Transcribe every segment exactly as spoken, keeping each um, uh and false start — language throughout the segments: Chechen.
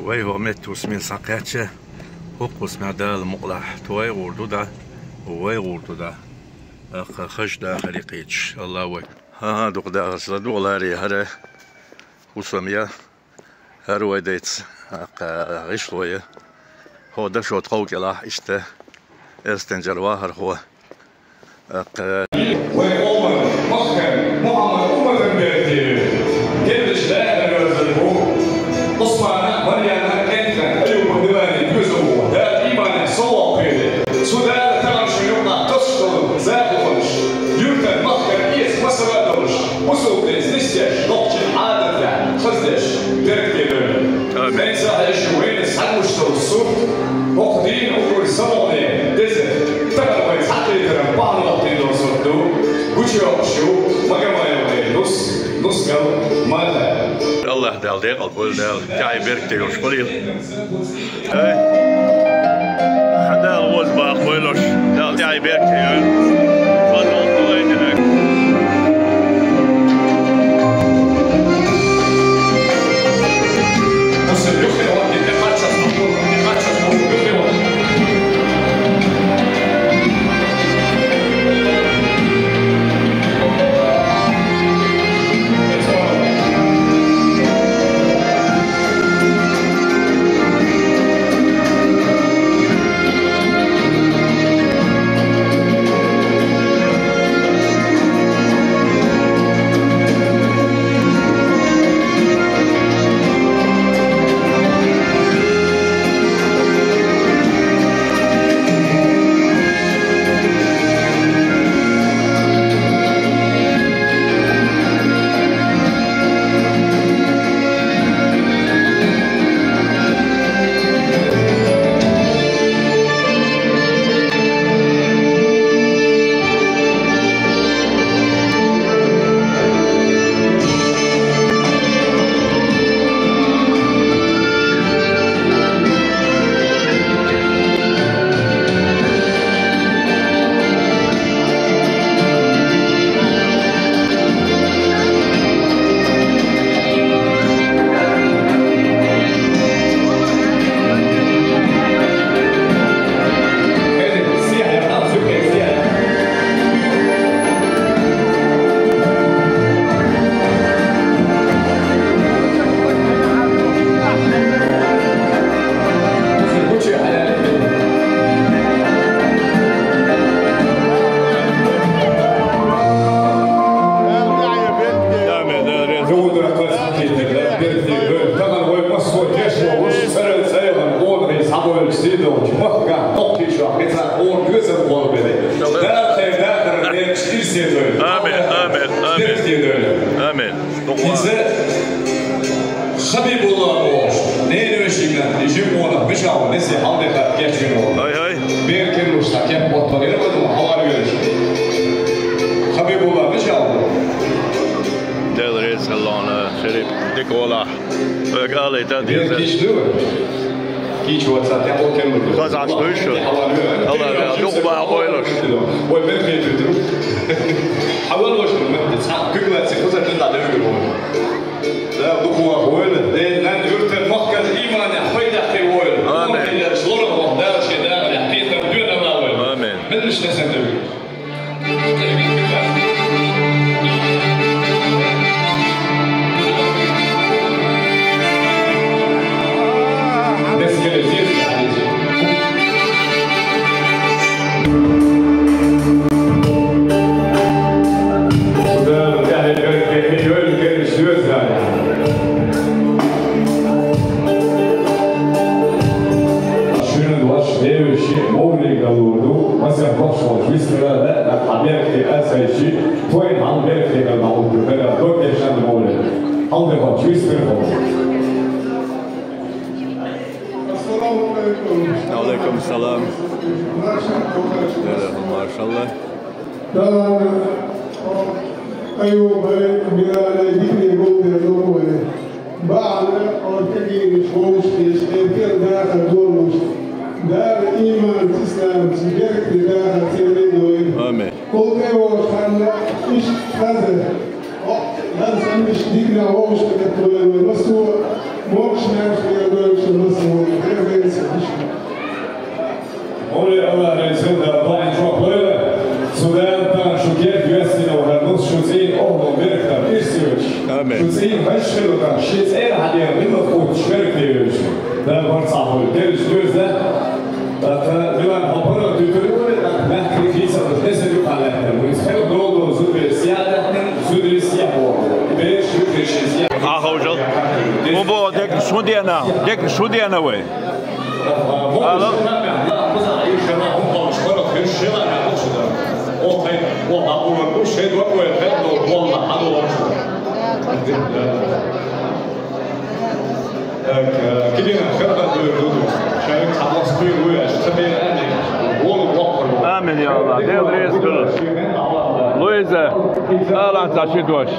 Вай хӀокху меттан хӀусамехь схьакхаьчча, хӀокху хӀусамехь Дала мукъалахь тхо вай гӀур ду дӀа, вай гӀур ду дӀа. ТӀаккха хазачу дахаре кхеташ, Аллаху акбар. ХӀан-хӀа, дукха дахарца ладугӀу, ларе, хӀара хӀусам я, хӀара вай дайца, тӀаккха гӀишло я. ХӀокху дашо тхов кӀелахь иштта Эрстенчара вахархо. ТӀаккха Вай къоман, махкан, Мухьаммад умматан беркате, керлачу дахар верзарг ву. Ӏусмана, Марьяна, кӀентан, Аюба, Милани доьзал ву. Дала иманехь совгӀат кхийда. Цу Дала тахана шун юкъахь тосуш долу захалонаш, юьртан, махкан эца масала а долуш, бусалба динца нисдеш, нохчийн Ӏадатехь хаздеш, беркате дойла. Амин. Хьайца хьаьжча вайна схьагуш долу сурт, хӀокху дийнан уггар самукъане деза, тахана вай цхьаьнакхетаран бахьана хӀоттийна долу сурт ду, гучуйоккхуш ю Магомаев вай Нус, Нускал Мата. Аллахь Дала декъал бойла, Дала тӀаьхье беркате йолуш хуьлийла. Ай. Дала ваза бакъ бойла уьш, Дала тӀаьхье беркате йойла. Фазал ду вай динарг. Тахана вай массо а тешволуш, цӀера цӀайгӀан къонахий схьабевлча, сийдолчу махкахь, доккхийчохь кхин цхьа къона доьзал гӀолбелла. Дала тхайн дахаран некъаш ирсе дойла. Амин, амин, амин. Беркате дойла. Амин. Иза Хабибулла бохуш, ненан вешин кӀант, и жима къонах Мишал несе хьалдехарх кечвина волу. Хьай, хьай. Бер керлуш цхьа кеп хӀоттор яра вай, хьавар везаш. Хабибулла Мишал бу. Дела реза хилла хьуна, Шерип, дика волахь. Вайга алийта деза. Бер кийча ду вай? Кийча вац, цхьа тӀехула керлур ду. Хаза Ӏаш дуй шу? Алла, дукха бахьа бойла уьш. Вай бер кхетуьйту. Хьаваллош ду, цхьа куьг лаьцна, кхуза тӀе дӀадевгар вай. Дала дукха вахавойла, Дела нанна, юьртан, махкан иманехь пайдехь кхин войла. Амин. Амин. Дала шен дахарехь кхетам доьналла войла. Амин. Меллаш тесна дуьйла. Дескали зеза хьализи. Дала тӀаьхье беркате йойла, керла соьза. Шуьнан ваша девеши мовлига лур ду, масех бахьаш волчу вистара лаьа нах хьан беркате асайчи, тхойна хьан беркате гал ма хӀутту, дагахь дог дешан мовлига. Хьалдехачу вистара хьо. Алейкум салам. Маршалла. Тахана Аюбай, Билалай дикане гулбелла ду вай. Бахьана, хӀора кегийнаш вовшахтеш, хӀара керла дахар долуш, Дала иманца, исламца беркате дахар церан дойла. Амин. Кхул тӀе вогӀуш ханна иштта хаза, хӀокху дан санна иштта диканехь вовшахкхетта вай, вай массо а могуш-маьрша хир дойла. Вун боху, дегнаш хӀун дена, дегнаш хӀун дена вай? Алло. Амин, я Аллах. Дела реза хуьлда. Луиза, ала цхьа ши дош.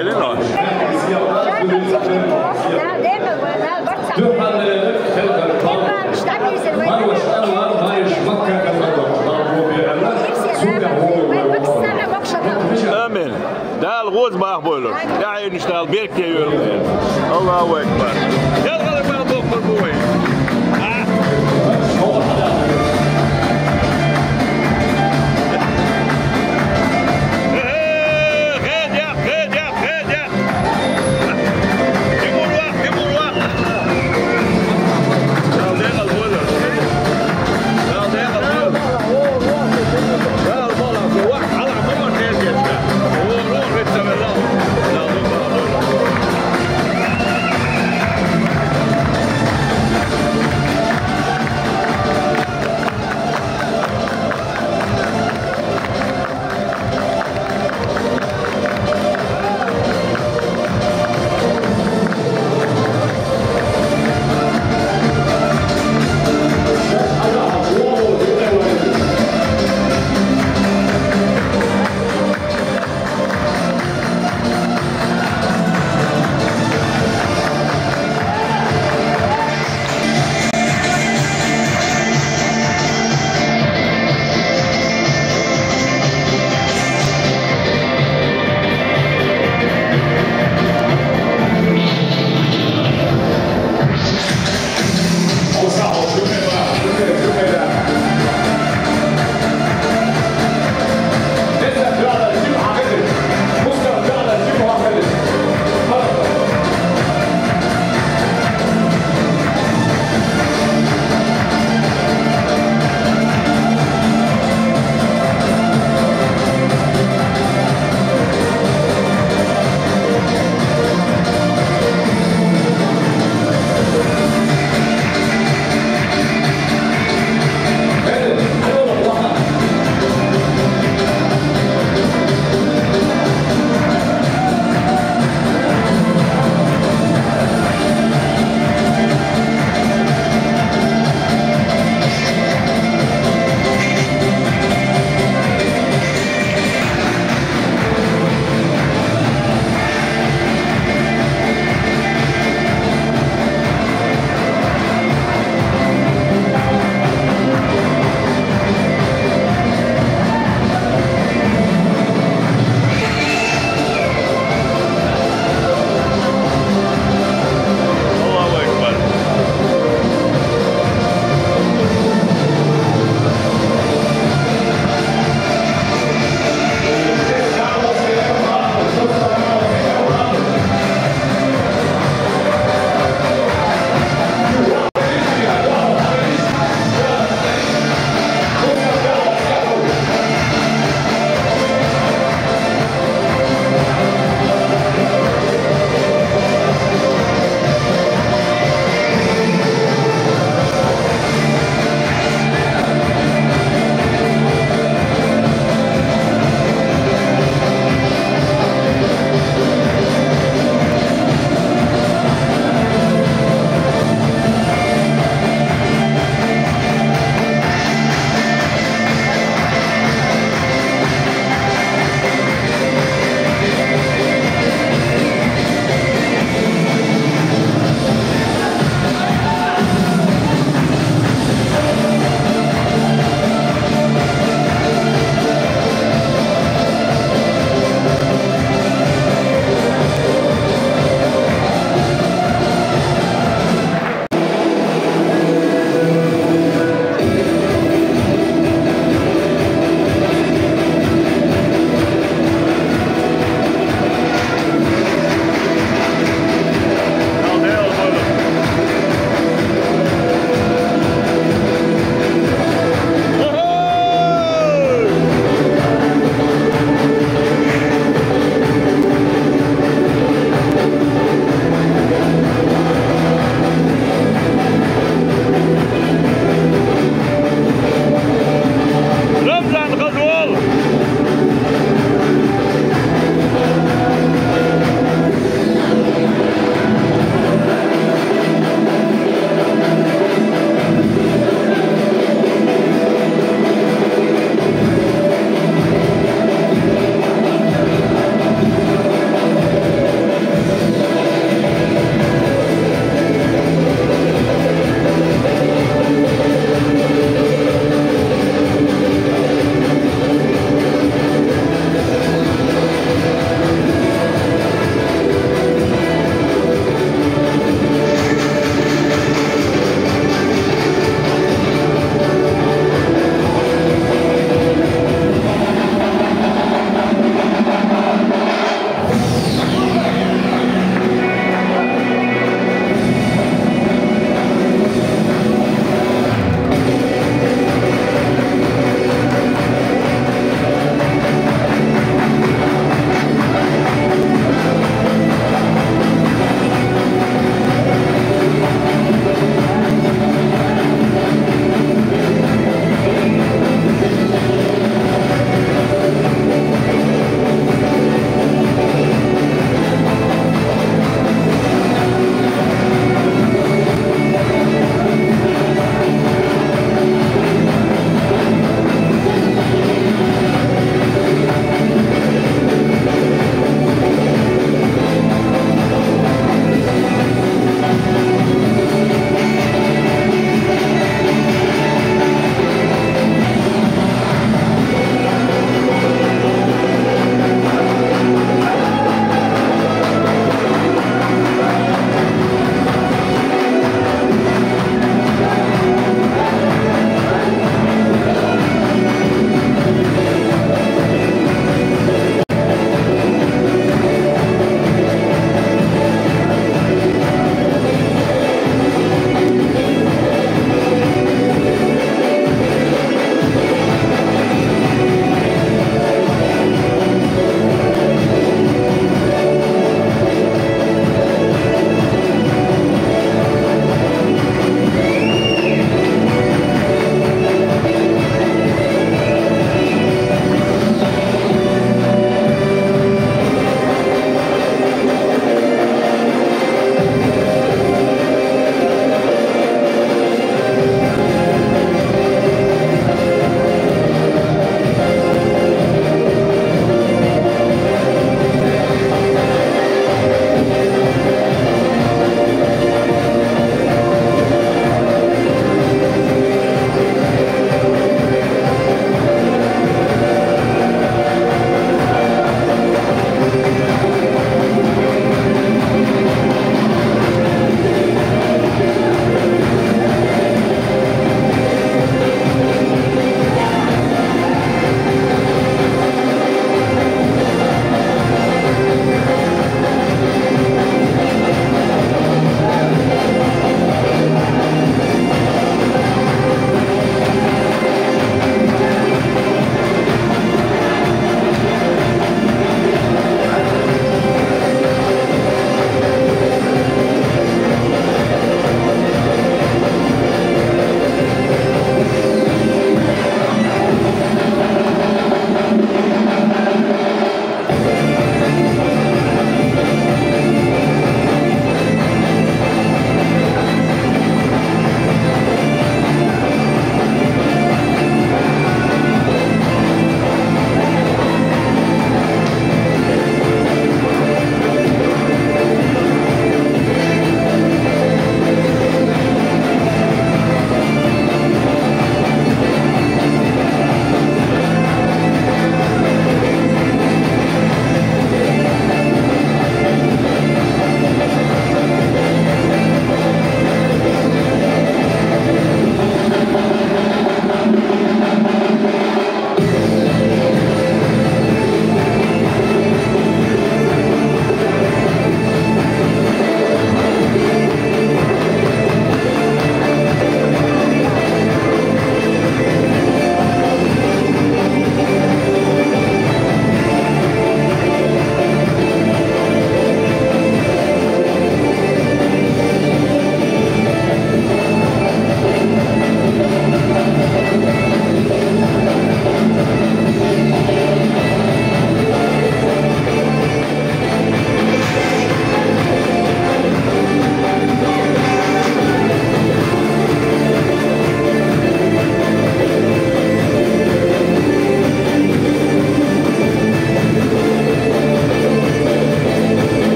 Или нах? Амин. Дала гӀоза бахабойла. ТӀаьхьенаш Дала беркате йойла. Аллаху акбар. Ялхалла бан боккхур бу вай. А? Э, хедя, хедя, хедя. Тимур вах, Тимур вах. Дала декъал бойла. Дала декъал бойла.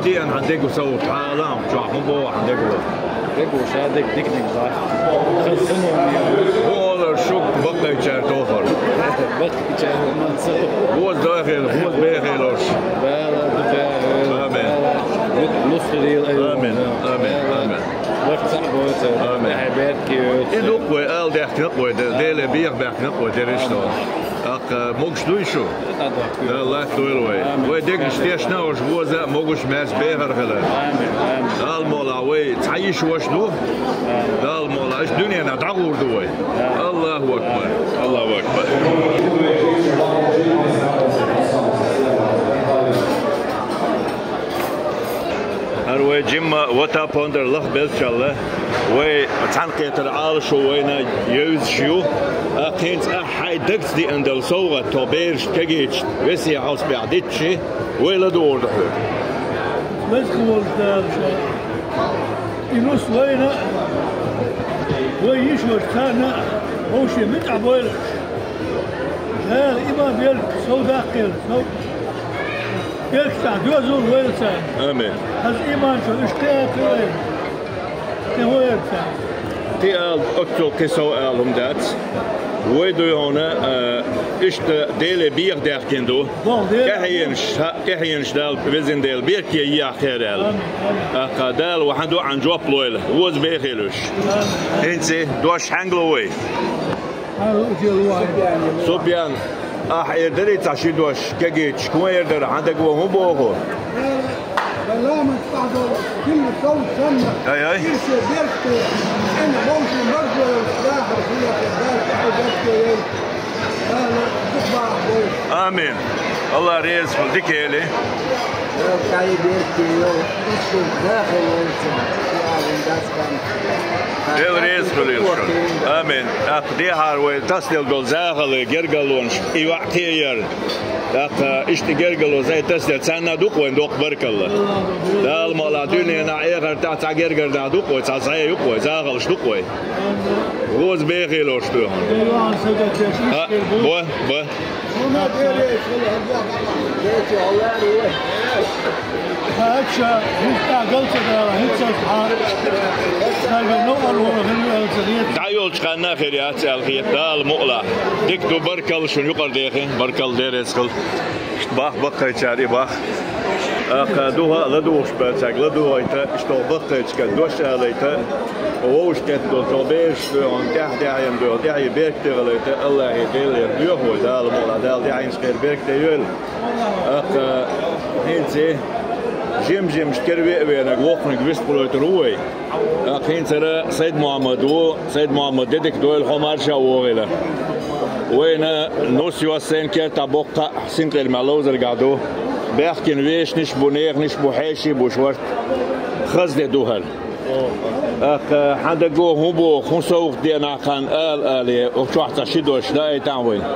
Диан хьан дегу сов, хьалам, чохь хӀун боху хьан дегу? Дегу ша дег дикниг бац. Хаза санон. Олар шук баккхайчар тохар. Баккхайчар ман сов. Воз дохел, воз бехелош. Бала, бала. Амин. Лусрил. Амин. Амин. Амин. Вахт сам боца. Амин. Хай бетки. И дуквой, ал дехкна кой, деле биях бехкна кой, дериш то. Ак, могуш дуй шу? Дала латтойла вай. Вай дегнаш тешна уж воза, могуш мес бехар хила. Дала мола вай цхьа йиш ваша ду. Дала мола, аш дуьненах дӀагӀур ду вай. Аллаху акбар. Аллаху акбар. ХӀара вай жимма вата пондар лах белчалла, вай цхьаьнакхетар Ӏалашо вайна евзаш ю, а кхинца ахь хьайн дагца диъна дала совгӀат тхо бераш кегийча весен хьалсбехь дитчи, вай ладугӀур ду хьоьга. Веза волчу Дала ша, и нус вайна а, вай йиш ваша царна а вовшийн муьтӀахь бойла. Дала и ма берг сов даккхийла, сов. Берг тӀехь доьзал вайла царна. Амин. Хаза иман чу уьш кхиа а кхиа вайла. Кхин хӀун яра царна? Кхин ала, оццул кхин сов ала хӀума дац. Вай дуй хьуна, а, иштта Деле беха даьхкина ду. Боху Деле. ТӀаьхьенаш, хьа, тӀаьхьенаш Дала везина Дела беркате еха кхера аьлла. Амин, амин. Аккха Дала вахьан дуьхьан жоп лойла. Воза бехелуш. Амин. ХӀинца дош хьаьнга ло вай? Супьян, ахь эр дарий цхьа ши дош кегийча, хӀун эр дара, хьан дагаван хӀун боху? Ай, ай. Амин. Алла реза хуьлда, дика эли. Дела реза хуьлийла шуна. Амин. ТӀаккха дехьара вай тасделла долу захаллий гергарлонаш и йоӀ кхеяр. ТӀаккха иштта гергарло зӀе тасделла царна а ду-кх вайн доккха баркалла. Дала мукъалахь дуьненахь, эхартахь цхьа гергар нах ду-кх вай, цхьа зӀе ю-кх вай, захаллаш ду-кх вай. Воза бехелош ду хьуна. А, бо, бо. ДӀайолчу ханна хир яц аьлла хета Дала мукъалахь. Дика ду, баркалла шуна, юкъара дехи, баркалла, деррис хила. Бах баккхайчара и бах. Аккха духа а ладугӀуш баьлчаьрга ладугӀийта, иштта баккхайчка дош алийта, вовшахкхетта долу тхо бераш доьху, тӀаьхьа-тӀаьхьенна доьху, тӀаьхье беркате гӀалайта, Аллахье Делера доьху вай, Дала мукъалахь, Дала тӀаьхьенаш кхера беркате йойла. Аккха хӀинца жим-жимаш кхера веа венарг, воккханиг вистхуьлуьйтур ву вай. Аккха хӀинцара Сайд-Мухьаммад ву, Сайд-Мухьаммад, де дика дойла хьо марша а вогӀийла. Вайна нус йоссийна кертахь боккха а синкъермехь ловзаргахь ду. Баьхкина вешнаш а бу, неханаш а бу, хьеший а бу шорта. Хаза де ду хӀара. Аккха хьан даго хӀун боху, хӀун совгӀат денахь кхарна ала алий, оцу чохь цхьа ши дош даийтахьа вайна.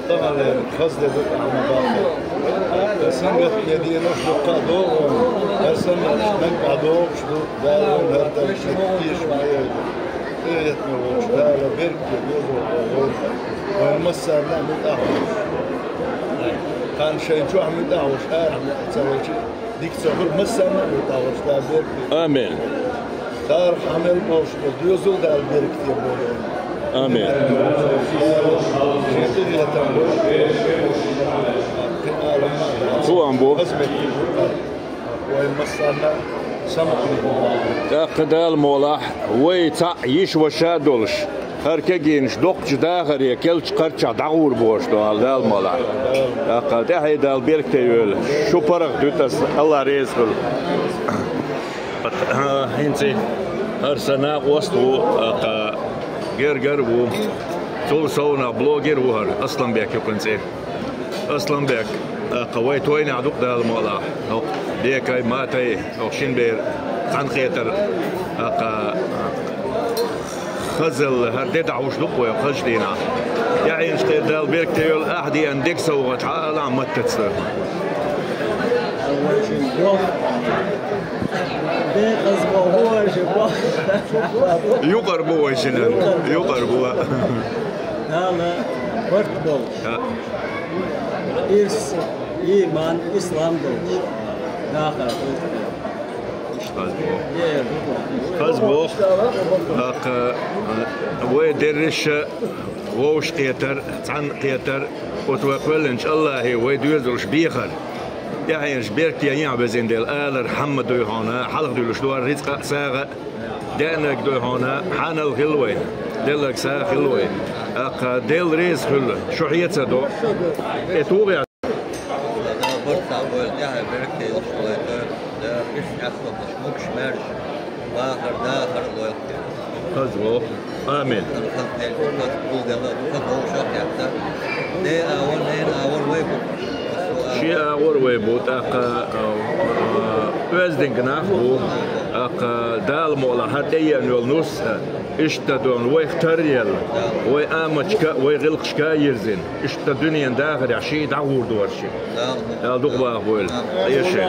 Тахана хаза де ду тахана баккха. Сангат я денош дуккха а догӀу, хӀара санна наггахь догӀуш ду, Дала вайна хӀара тайпа тешам ма йойла. Къинхетаме волчу Дала беркате дозалла войла. Вайн массарна а муьтӀахь волуш. Кхарна шайн чохь муьтӀахь волуш, арахь муьтӀахь ца хилча, дика ца хуьлу, массарна а муьтӀахь волуш Дала беркате. Амин. Царах хьан мел болуш долу доьзал Дала беркате бойла. Амин. Шен къинхетам бу. Кхин алам ма дац. Хаза меттиг бу. Вайн массарна а самукъане. ТӀаккха Дала мукъалахь, вай цхьаъ йиш-ваша а долуш, хӀара кегийнаш доккхачу дахаре, керлачу кхарчахь дӀагӀур бохуш ду, Дала мукъалахь. ТӀаккха тӀаьхье Дала беркате йойла. Шу паргӀат дуьту аса, Алла реза хуьлда. ХӀинца хӀара сан накъост ву, тӀаккха гергар а ву. Цул совнах блогер ву хӀара, Асланбек ю кхуьнан цӀе. Асланбек, тӀаккха вай тойнехь ду-кх Дала мукъалахь. ХӀокху Бекай, Матай, хӀокху шина бер цхьаьнакхетар, тӀаккха хазалла, хӀара де дӀахьуш ду-кх вай хазачу дийнахь. ТӀаьхьенаш тӀера Дала беркате йойла, ахь деана деган совгӀат хьан алахь маттаца. Юкъара бу вай шинан. Юкъара бу. Дала барт болуш. Ирс, иман, ислам долуш. Даха. Хаза боху. ТӀаккха, э, вай дерриша вовшахкхетар, цхьаьнакхетар, оцу вай кхоьллинчу Аллахье вай доьзалш бехар. ТӀаьхьенаш беркате йехьа, везан Дела, алар хьамма дуй хьуна, хьалха дуьйлуш ду хьуна рицкъа а, сагӀа а, деанарг дуй хьуна, хьанал хила вайна, делларг сагӀа хила вайна. ТӀаккха Дела реза хуьлда, шу хьеца до. Э, тугӀе. Дала барт цхьаъ бойла, тӀаьхье беркате йолуш бойла, Дала вист Ӏаьткъадолуш, могуш-маьрша, бахар-дахар а лойла. Хаза воху. Амин. Хаза дела, хаза гулдела, хаза вовшах а кхетта. Де агӀор, нена агӀор вай бу. Шен агӀор вай бу, тӀаккха, а, а, оьзданг нах бу. ТӀаккха Дала мукъалахь хӀара тӀееана йолу нус, а, иштта дона вайх таръелла, вай амачка а, вай гӀиллакхашка а йирзина. Иштта дуьненан дахарехь шен дӀагӀур ду хӀара шиъ. Дала дукха бахабойла. Эши.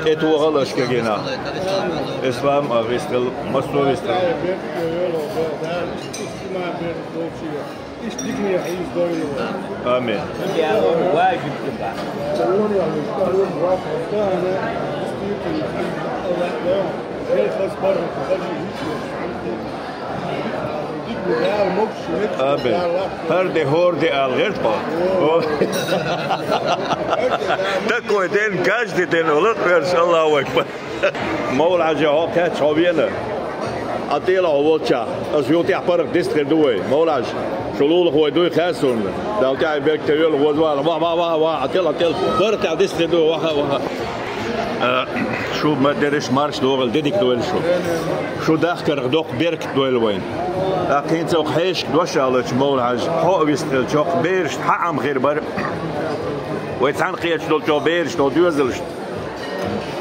ТӀетохалаш кегийнах. Ислам а вистхила, массо а вистхила. Амин. Амин. ХӀара де, хӀора де ала гӀерта хьо? О. Такой день, каждый день, уллакх верш, Аллаху акбар. Мовла-Хьажа, хьо кхаьчча хьо вена. Ӏа тӀела хьо волчохь, аса юха тӀехь паргӀат дистхир ду вай. Мовла-Хьажа, шу лулахой дуй хаьа суна. Дала тӀаьхье беркате йойла, воза вала. Ва, ва, ва, ва, Ӏа тӀела, Ӏа тӀела. ПаргӀат тӀехь дистхир ду, ваха, ваха. А, шу ма дерриш марш догӀийла, де дика дойла шу. Шу дахкарх доккха беркат дойла вайна. ТӀаккха хӀинца оха хьешашка дош алочу, Мовла-Хьажа, хьо а вистхилча, хӀокху берашна хьан Ӏам хир бара? Вай цхьаьна кхеташ долчу берашна, доьзалшна.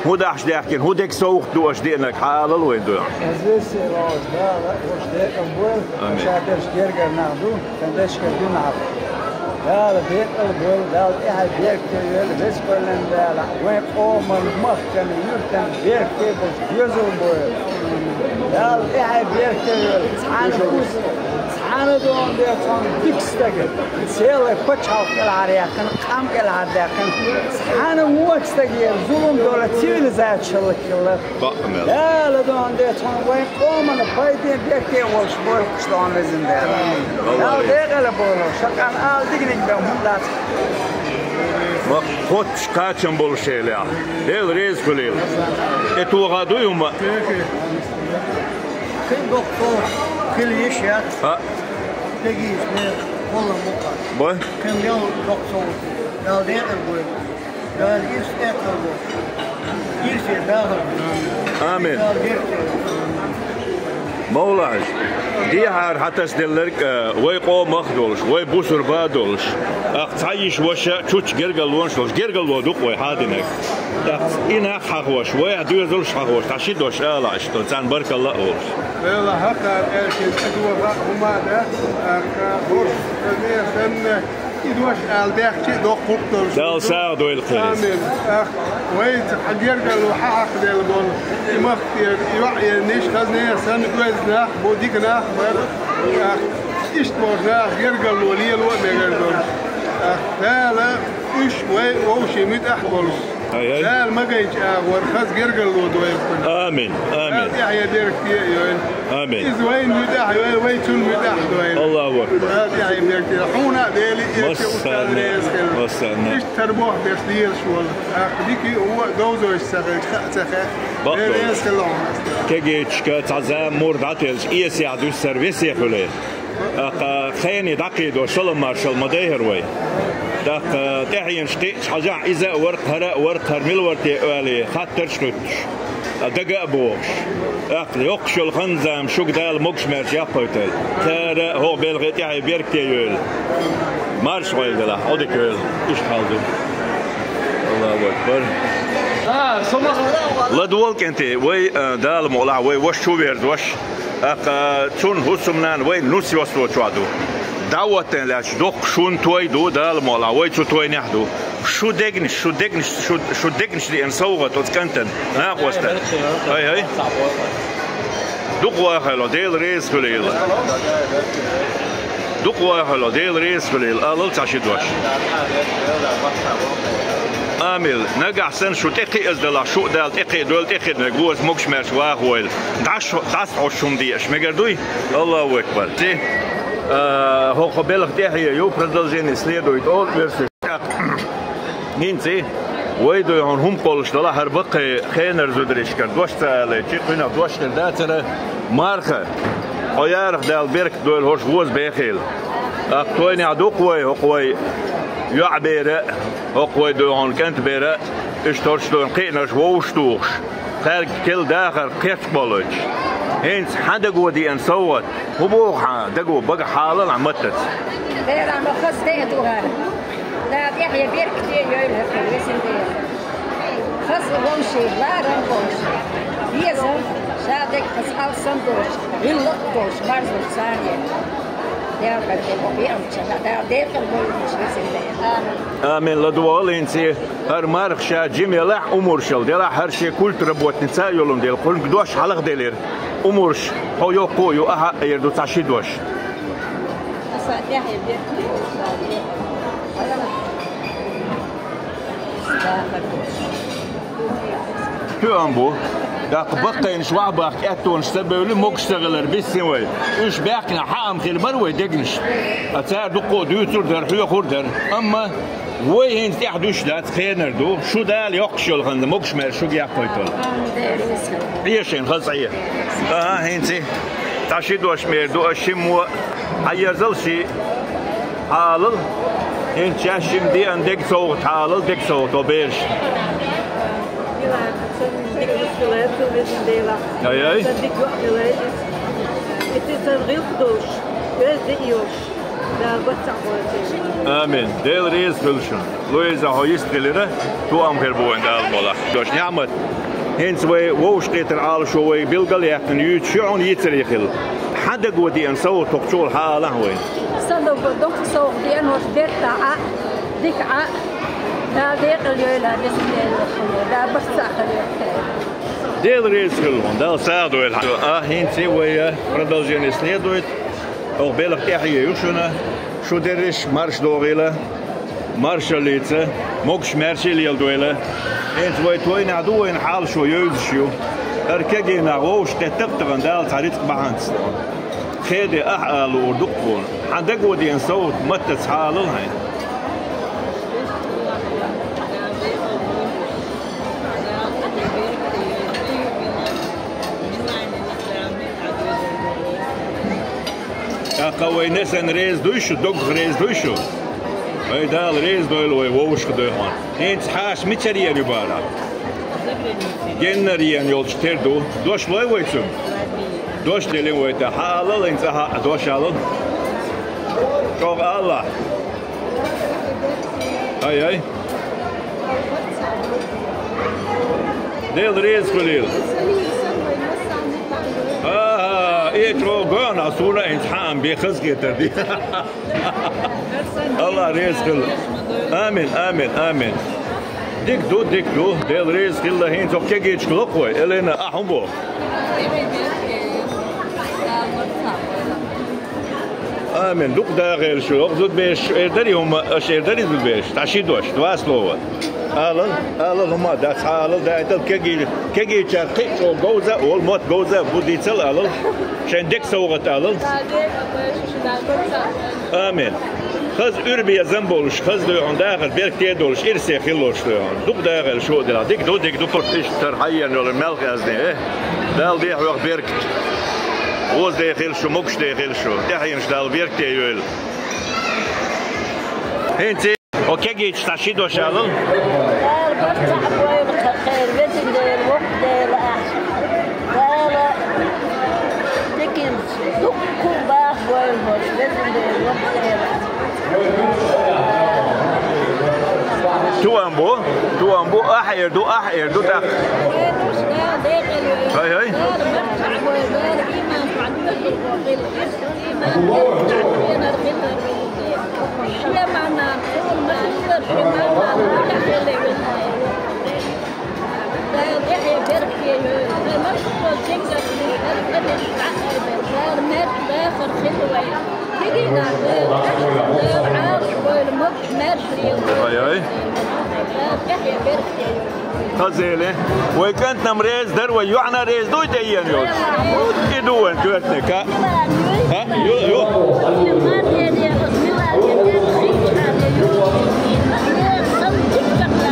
ХӀун дахьаш даьхкина, хӀун дерг совгӀат ду аша деанарг, хьан алал вайн дуьхьа? Ас весет вогӀуш Дала, уьш декъал бойла, амин. Ша берш гергара нах ду. Сан дешкара дуьнахь. Дала декъал бойла, Дала тӀаьхье беркате йойла, веза кхоьллина Дала, вайн къоман, махкан, юьртан беркате болуш доьзал бойла. Дала тӀаьхье беркате йойла, цхьана кус, цхьана дон де цхьана дика стаг, целый пачхьалкх кӀелхьардаьккхина, къам кӀелхьардаьккхина, цхьана вон стагера зулам долу цивилизация хилла. Бакъ мел. Дала дон де цхьана вайн къомана пайде беркате волуш бойла кхуш дон везан Дела. Дала декъала бойла, шакъан ала диканиг бен хӀума дац. Ма кхоччуш кхачам болу шелехь. Дела реза хуьлийла. ТӀетоха дуй хӀума? Кхин доккха хила йиш яц. А? Дегийчу бен холла мукъа. Бой? Кхин мел доккха. Дала декъала бойла. Дала ирс тӀекхалбо. Ирсе дахар. Амин. Дала дерг. Мовла-Хьажа, дехьара хьан тасаделларг, а, вай къомах а долуш, вай бусурба а долуш, тӀаккха цхьа йиша ваша чучча гергарлонаш долуш, гергарло ду-кх вай хьадинарг. ТӀаккха и нах хьахош, вай а доьзалш хьахош, тхан ши дош ала иштта, царна баркалла а волуш. Вела хьакъа аьлча, цӀа доха а хӀума а дац, тӀаккха хӀорш санна, И дош ала бехча а доккхург долуш. Дала сагӀа дойла кхераз. Амин. Ах, вайца хьан гергарло хьан хьакхаделла болу, и махкера, и йоӀ енниш, хазнера санна оьзда нах бу, дика нах бара. Ах, иштта болчу наха гергарло лело а мегар долуш. Ах, Дала уьш вай вовшийн муьтӀахь болуш. Ай, ай. Дала магайчу агӀор хаза гергарло дойла кхунна. Амин, амин. Дала тӀаьхье беркате а йойла. Амин. Иза вайн муьтӀахь йойла, вай цунна муьтӀахь дойла. Аллаху акбар. Дала тӀаьхье беркате. Хьуна а Дела, и массарна, массарна. Иштта тара боху берш лелаш волу. Аккха дика а, вон а довзойш ца хилча, хаа ца хаьа. Бакъдолуш. Дела реза хила хьуна. Кегийчашка цхьа зама мур дӀателча, эсехь дуьссар весе хуьлий. ТӀаккха хене дӀакхийдо салам-маршалла ма дайхьара вай. ТӀаккха тӀаьхьенаш кхиъча хьажахь, иза а вара-кх, хӀара а вара-кх, хӀара мила вара те оьлий, хаттарш а хӀуьттуш, дага а бохуш. ТӀаккха йоккхуш йолу хан-зама шуьга Дала могуш-маьрша яккхийтийла. Цара а хӀокху белхи тӀаьхье беркате йойла. Марша гӀойла делахь, Ӏодика йойла. Иштта хьал ду. Аллаху акбар. ЛадогӀал, кӀентий, вай, а, Дала мукъалахь, вай ваша чу верзош. ТӀаккха цунна хӀусамнана вай нус йосточохь ду. ДӀахӀоттийна лаьтташ доккха шун той ду, Дала мукъалахь, вай цу тойнехь ду. Шу дегнаш, шу дегнаш, шу, шу дегнаш деана совгӀат оцу кӀантана, накъостана. ХӀай, хӀай. Дукха вахайла, Дела реза хуьлийла. Дукха вахало, Дела реза хуьлийла, алал цхьа ши дош. Амин. Нагахь санна шу тӀекхиаза далахь, шу а Дала тӀекхиа дойла, тӀекхиа дойла, гоза могуш-маьрша ваха войла. ДӀас, дӀаса хьо шуна деаш, мегар дуй? Аллаху акбар. Ти, а, хӀокху белхан тӀаьхье ю, продолжение следует, олу версия. ХӀинца вай дуй хьуна хӀума кхоллуш дала хӀара баккхий хенара зударшкара дош ца алий, чи кхуьнах дош хир дацара марха. Хьо ярах Дала беркат дойла хӀорш воза бехийла. ТӀаккха тойнехь дукха вай, хӀокху вай йоӀ бера, хӀокху вай дуй хьуна кӀант бера, иштта хӀорш дуй хьуна кхиънарш вовшах тухуш. Цаьрга кел дахар кхеташ болуьйтуш. ХӀинца хьан даго деана совгӀат? ХӀун боху хьан даго, бага хьалал хьан маттаца? Дела ма хаза де а ду хӀара. Дала тӀаьхье беркате йойла хӀокху везан Дела. Хаза вовшийн, ларам болуш, безам, ша дерг хаза алсам долуш, гӀиллакх долуш, марзлуш царна. Дела хаза де боху веанча, Дала декъал бойла везан Дела. Амин. Амин. ЛадогӀал хӀинца. ХӀара марха ша жима елахь, умуршал делахь, хӀара шен культработница а йолун дела, кхуьнга дош хьалха делира. Умурш, хьо йоккхо а ю, ахьа а эр ду цхьа ши дош. Тоьам бу. ТӀаккха баккхийнаш вахьа бахка аьттонаш ца бевлли, могуш ца хилар биссина вай. Уьш баьхкина хьаам хила бара вай дегнаш. Ткъа цара дуккха а дуьйцур дара, хьоьхур дара. Амма вай хӀинца тӀаьхьа дуьсуш дац, кхенар ду. Шу Дала йоккхуш йолу ханна могуш-маьрша шуьга яккхойталла. Эшийна хаза Ӏе. Ага, хӀинца. Цхьа ши дош мер ду, аш шиммо хьаерзал ши хьалал. ХӀинца шаьш шимма деана дега совгӀат хьалал, дега совгӀат, о бераш. Ай-ай. Сан дика йоӀ хилай иза. И сан гӀиллакх долуш, оьзда а йолуш, Дала бацахь бойла. Амин. Дела реза хуьлда шуна. Луиза, хьо йист хилира, тоам хир бу вайн Дала молахь. Дош Ниъмат. ХӀинца вай вовшахкхетар Ӏалашо вай билгал а яьккхина юьйцуш ю хьуна йийцаре хилла. Хьан даго деана совгӀат хӀокху чухула хьан алахь вайна? Сан даго дукха совгӀат деана, хӀорш бертахь а, дика а, Дала декъал йойла, везан Дела, Дала бацахь хир йойла. Дела реза хуьлда хьуна, Дала сагӀа дойла хьан. А, хӀинца вай продолжение следует. Оха белхан тӀаьхье ю шуна, шу дерриш марша догӀийла, маршаллица, могуш-маьрша леладойла. ХӀинца вай тойнехь ду, вайна Ӏалашо йовзаш ю. ХӀара кегий нах вовшахкхетта а тахана Дала цхьа рицкъ бахьанца. Кхеде ахьа а луур ду-кх тхуна. Хьан даго деана совгӀат маттаца хьалал хьайна. ТӀаккха вай несана реза дуй шу, доггах реза дуй шу? Вай Дала реза дойла вай вовшах дойла хьуна. ХӀинца хьаша мичара еана ю бара? Геннара еана йолчу тера ду. Дош лой вай цуьнга? Дош делла вай тӀе. Хьан алал хӀинца, ахьа а дош алал. ЧӀогӀа алалахь. Ай-ай. Дела реза хуьлийла. ХӀа-хӀа, и чӀогӀа гоьгӀна, суна а хӀинца хьаам бен хазахетар ди. Аллах реза хуьлда. Амин, амин, амин. Дика ду, дика ду. Дела реза хуьлда, хӀинца хӀокху кегийчуьнга ло-кх вай. Элена, ахьа хӀун боху? Амин. Дукха дахийла шу. ХӀокху зудабераш эр дарий хӀума, аша эр дарий зудабераш? Цхьа ши дош, два слова. Алал, алал хӀума, дац хьан алал, даийтал кегий-, кегийчаьрга кхин а чӀогӀа говза а волу, мотт говза а бу дийцал алал. Шайн дега совгӀат алал. Амин. Хаза уьрбезам болуш, хаза дуй хьуна дахар беркате а долуш, ирсе хилалаш дуй хьуна. Дукха дахийла шу а делахь. Дика ду, дика ду, пурт иштта тара хьаеана йолу мел хезний, э? Дала де хьоьга беркат. Воза де хила шу, могуш де хила шу. ТӀаьхьенаш Дала беркате йойла. ХӀинца хӀо кегийчу цхьа ши дош алал. Дала барт цхьаъ бойла тхан кхеран, везан Дела, воккха Дела ахь. Дала диканца дуккха а баха бойла хӀорш, везан Дела, воккха Дела ахь. Туам бу, туам бу, ахьа эр ду, ахьа эр ду тӀаккха. ХӀай-хӀай. Ай-ай. Хазеле. Вай кӀантӀ-м реза дара, вай йоӀ-м реза дуй, тӀаена йолуш? И ду вайн коьртаниг, а? А? Ю, ю.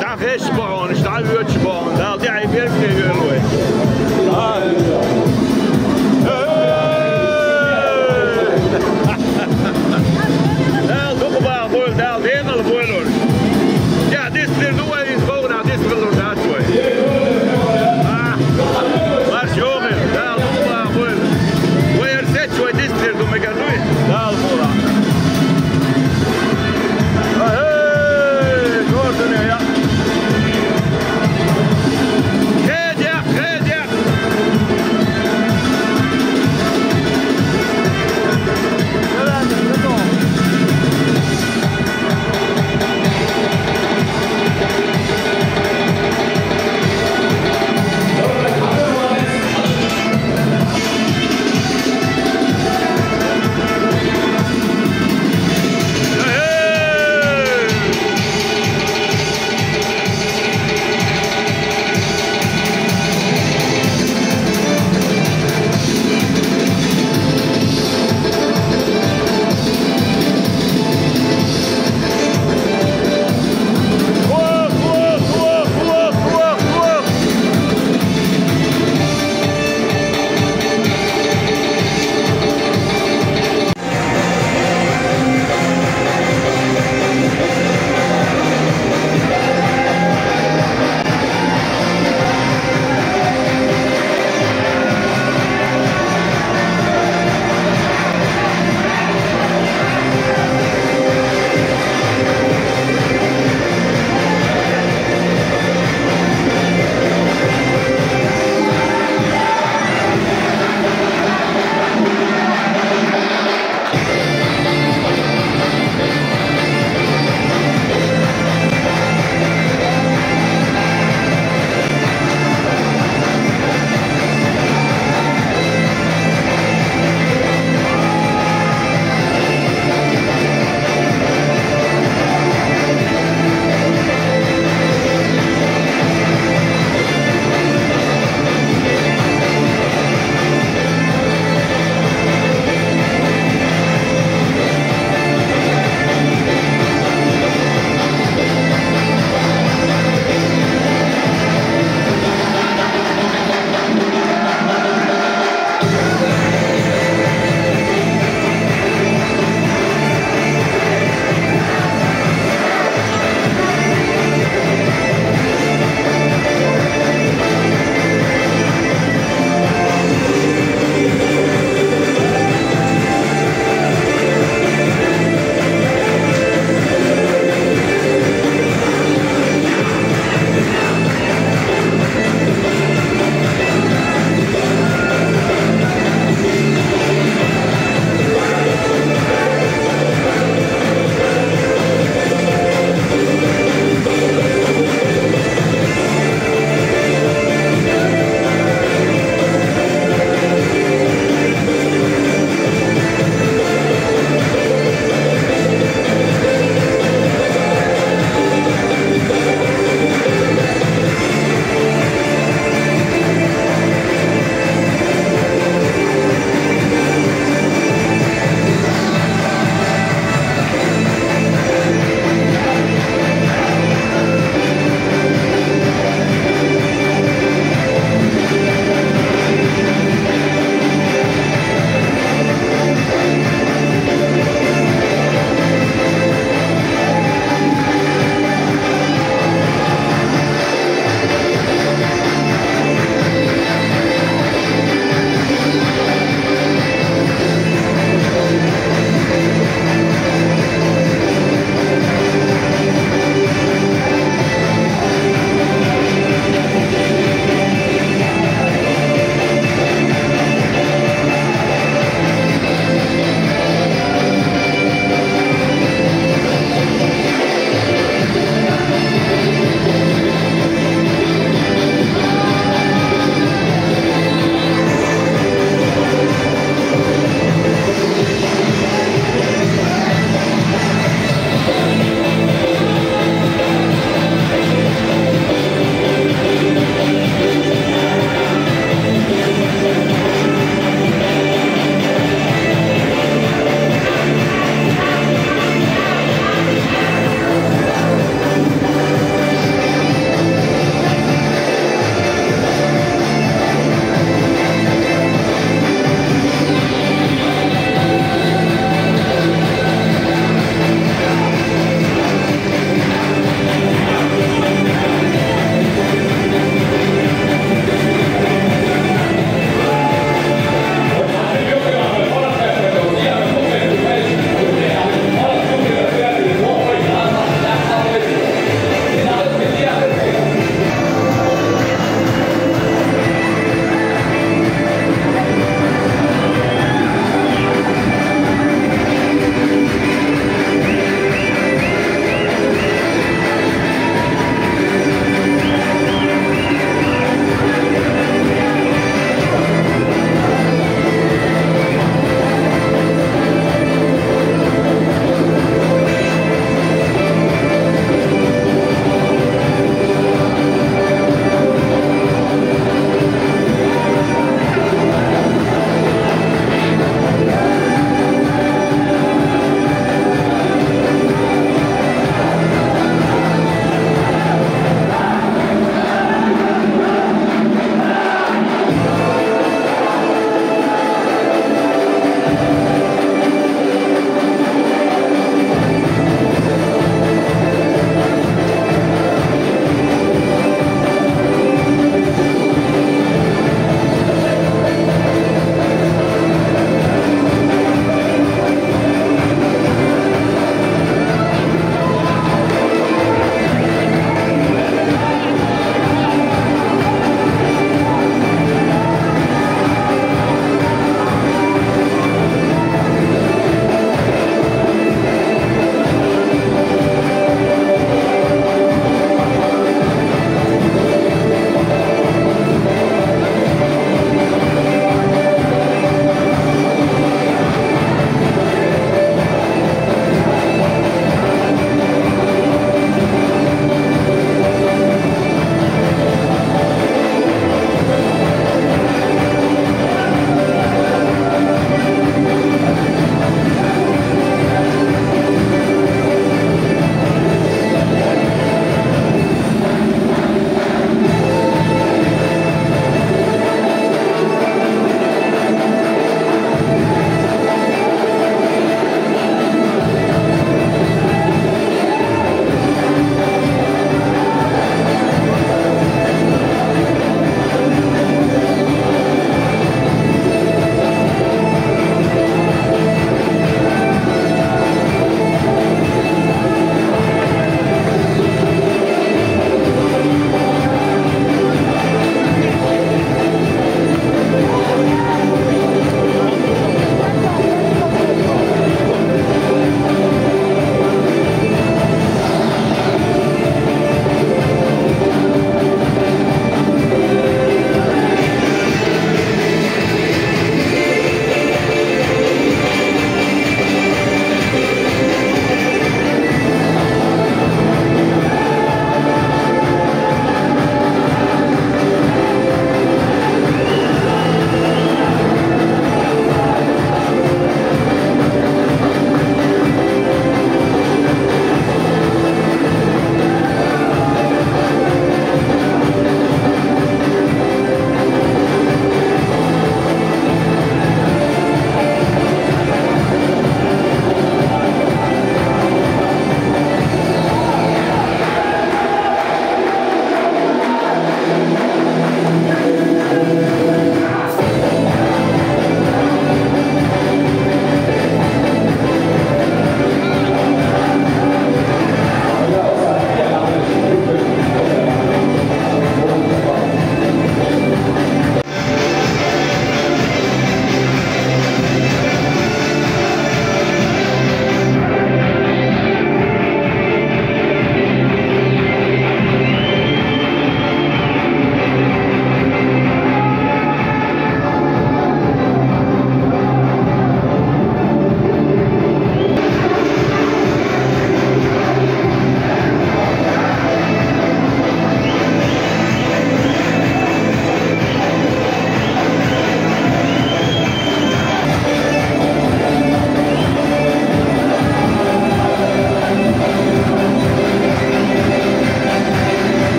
ДӀахезча бохьонаш, дӀавоьдуш бохьонаш, Дала тӀаьхье беркате йойла вай. А? Дала дукха бахабойла, Дала декъал бойла уьш. ТӀаьхьа дицлур ду вай, иза бохург дицлур дац вай. А? Марш йогӀийла, Дала дукха бахабойла. Вай хӀара сецча вай дицлур ду мегар дуй? Дала мукъ лахь.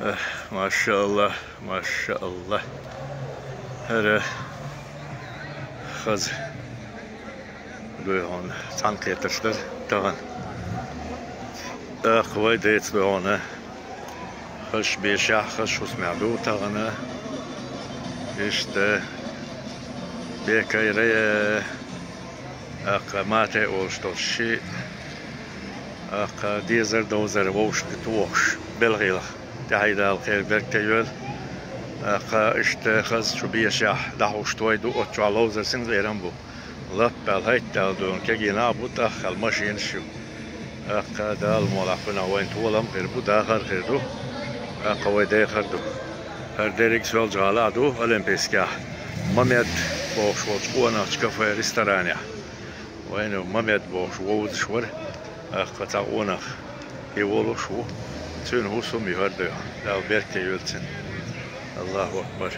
Эх, машааллахӀ, машааллахӀ. ХӀара хаза дуй хьона, цхьаьнакхетарш дар тахана. ТӀаккха вай дайца дуй хьона. Хаза бешахь, хаза хӀусамехь ду тахана. Иштта бекайрая. ТӀаккха матай олуш долу шиъ, тӀаккха дезар-довзар вовшашка тохуш, белхийлах тӀаьхьа Дала кхел берг тайойла. ТӀаккха иштта хаза чу бешахь дӀахьуш той ду, оцу чохь ловзар синкъерам бу. Лаппаьлла, хӀайттаьлла дуй хьона, кегий нах а бу, тӀаххаьлла машинаш а ю. ТӀаккха Дала мукъалахь кхунах вайна толам а хир бу, дахар а хир ду. ТӀаккха вай дехар а ду. ХӀара дерриг Соьлжа-ГӀалахь ду, Олимпийскехь. Мамед бохуш волчу къонахчу кафе-ресторанехь. Вайна Мамед бохуш вовзаш вара, тӀаккха цхьа къонах и волуш ву. Цуьнан хӀусам ю хӀара дуй хьона. Дала берг тайойла цуьнан. АллахӀу акбар.